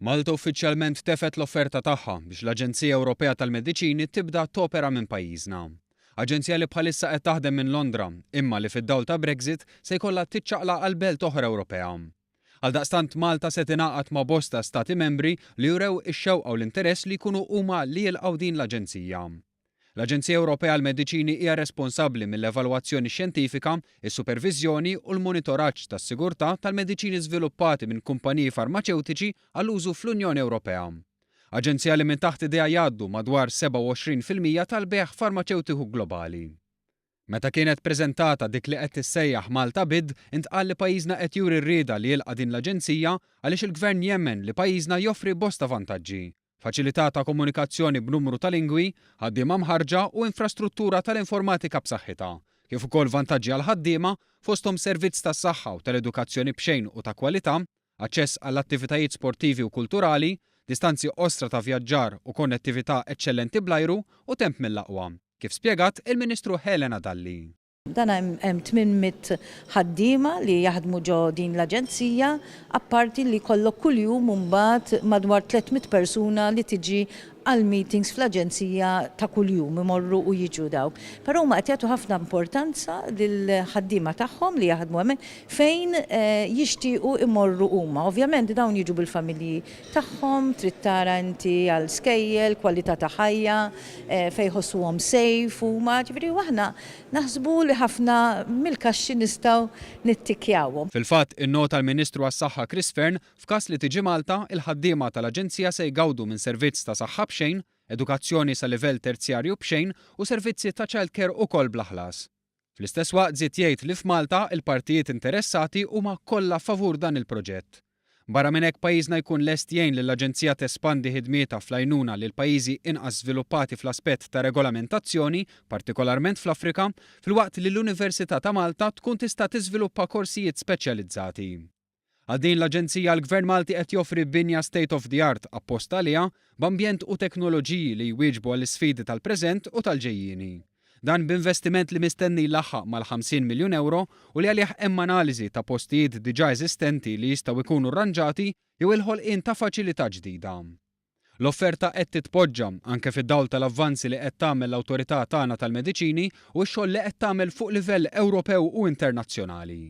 Malta uffiċjalment tefgħet l-offerta tagħha biex l-Aġenzija Ewropea tal-Mediċini tibda topera minn pajjiżna. Aġenzija li bħalissa qed taħdem minn Londra, imma li fid-dawl ta' Brexit se jkollha tiċċaqlaq għal belt oħra Ewropea. Għaldaqstant Malta se tingħaqad ma' bosta stati membri li urew ix-xewqa u l-interess li jkunu huma li jilqgħu din l-aġenzija. L-Aġenzija Ewropea għall-Mediċini hija responsabbli mill-evalwazzjoni xjentifika, is-superviżjoni u l-monitoraġġ tas-sigurtà tal-mediċini żviluppati minn kumpaniji farmaċewtiċi għall-użu fl-Unjoni Ewropea. Aġenzija li minn taħt idejha jgħaddu madwar 27% tal-bejgħ farmaċewtiku globali. Meta kienet preżentata dik li qed tissejjaħ Malta Bid, intqal li pajjiżna qed juri r-rieda li jilqa' din l-aġenzija għaliex il-Gvern jemmen li pajjiżna joffri bosta vantaġġi. Faċilità ta' komunikazzjoni b'numru ta' lingwi, ħaddiema mħarrġa u infrastruttura tal-informatika b'saħħitha, kif ukoll vantaġġi għall-ħaddiema, fosthom servizz tas-saħħa u tal-edukazzjoni b'xejn u ta' kwalità, aċċess għall-attivitajiet sportivi u kulturali, distanzi qosra ta' vjaġġar u konnettività eċċellenti bl-ajru u temp mill-aqwa, kif spjegat il-Ministru Helena Dalli. Dan hemm 800 ħaddiema li jaħdmu ġo din l-aġenzija, apparti li jkollok kuljum imbagħad madwar 300 persuna li tiġi għal meetings fl-aġenzija ta' kuljum, imorru u jiġu dawk. Però huma qed jagħtu ħafna importanza lill-ħaddiema tagħhom li jaħdmu hemmhekk fejn jixtiequ imorru huma. Ovvjament dawn jiġu bil-familji tagħhom, trid tara inti għal skejjel, kwalità ta' ħajja, fejn jħossuhom safe huma, ġifieri u aħna naħsbu li ħafna mill-kaxxi nistgħu nittikkjawhom. Fil-fatt, innota l-Ministru għas-Saħħa Chris Fearne, f'każ li tiġi Malta, il-ħaddiema tal-Aġenzija se jgawdu minn servizz ta' saħħa b'xejn, edukazzjoni sa livell terzjarju b'xejn u servizzi ta' childcare ukoll bla ħlas. Fl-istess waqt żied jgħid li f'Malta il-partijiet interessati huma kollha favur dan il-proġett. Barra minn hekk pajjiżna jkun lest jgħin lill-Aġenzija tespandi ħidmietha fl-għajnuna lil pajjiżi inqas żviluppati fl-aspett ta' regolamentazzjoni, partikolarment fl-Afrika, filwaqt li l-Università ta' Malta tkun tista' tiżviluppa korsijiet speċjalizzati. Għal din l-aġenzija l-Gvern Malti qed joffri binja state of the art apposta għaliha, b'ambjent u teknoloġiji li jwieġbu għall-isfidi tal-preżent u tal-ġejjieni. Dan b'investiment li mistenni jlaħħaq mal-50 miljun ewro u li għalih hemm analiżi ta' postijiet diġà eżistenti li jistgħu jkunu rranġati jew il-ħolqien ta' faċilità ġdida. L-offerta qed titpoġġa, anke fid-dawl tal-avvanzi li qed tagħmel l-Awtorità tagħna tal-Mediċini u x-xogħol li qed tagħmel fuq livell Ewropew u internazzjonali.